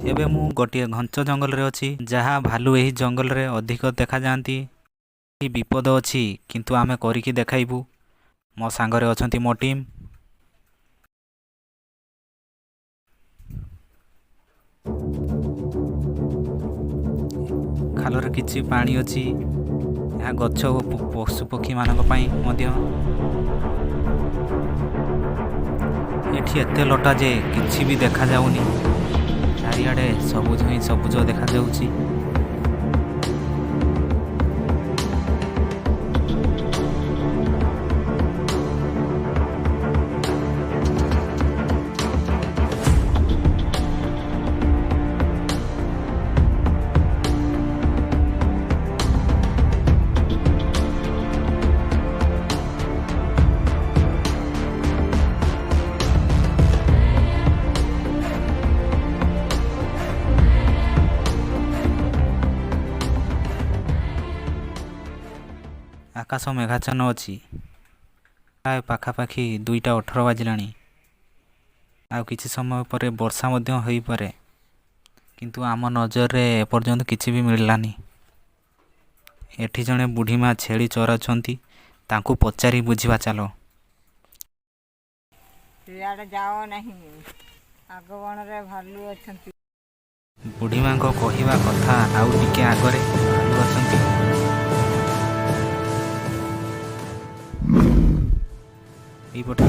ଏବେ ମୁଁ ଗୋଟିଏ ଘଞ୍ଚ ଜଙ୍ଗଲରେ ଅଛି, ଯାହା ଭାଲୁ ଏହି ଜଙ୍ଗଲରେ ଅଧିକ ଦେଖାଯାଆନ୍ତି। ବିପଦ ଅଛି, କିନ୍ତୁ ଆମେ କରିକି ଦେଖାଇବୁ। ମୋ ସାଙ୍ଗରେ ଅଛନ୍ତି ମୋ ଟିମ୍। ଖାଲରେ କିଛି ପାଣି ଅଛି। ଏହା ଗଛ ଓ ପଶୁ ପକ୍ଷୀମାନଙ୍କ ପାଇଁ ମଧ୍ୟ। ଏଠି ଏତେ ଲଟା ଯେ କିଛି ବି ଦେଖାଯାଉନି। ଚାରିଆଡ଼େ ସବୁଜ ହିଁ ସବୁଜ ଦେଖାଯାଉଛି। ଆକାଶ ମେଘାଚ୍ଛନ୍ନ ଅଛି। ପ୍ରାୟ ପାଖାପାଖି 2:18 ବାଜିଲାଣି। ଆଉ କିଛି ସମୟ ପରେ ବର୍ଷା ମଧ୍ୟ ହୋଇପାରେ, କିନ୍ତୁ ଆମ ନଜରରେ ଏପର୍ଯ୍ୟନ୍ତ କିଛି ବି ମିଳିଲାନି। ଏଠି ଜଣେ ବୁଢ଼ୀ ମା ଛେଳି ଚରାଉଛନ୍ତି। ତାଙ୍କୁ ପଚାରି ବୁଝିବା ଚାଲ। ସିଆଡ଼େ ଯାଅ ନାହିଁ, ଆଗ ବଣରେ ଭାଲୁ ଅଛନ୍ତି। ବୁଢ଼ୀ ମାଙ୍କ କହିବା କଥା, ଆଉ ଟିକେ ଆଗରେ ଭାଲୁ ଅଛନ୍ତି। ଏଇପଟେ।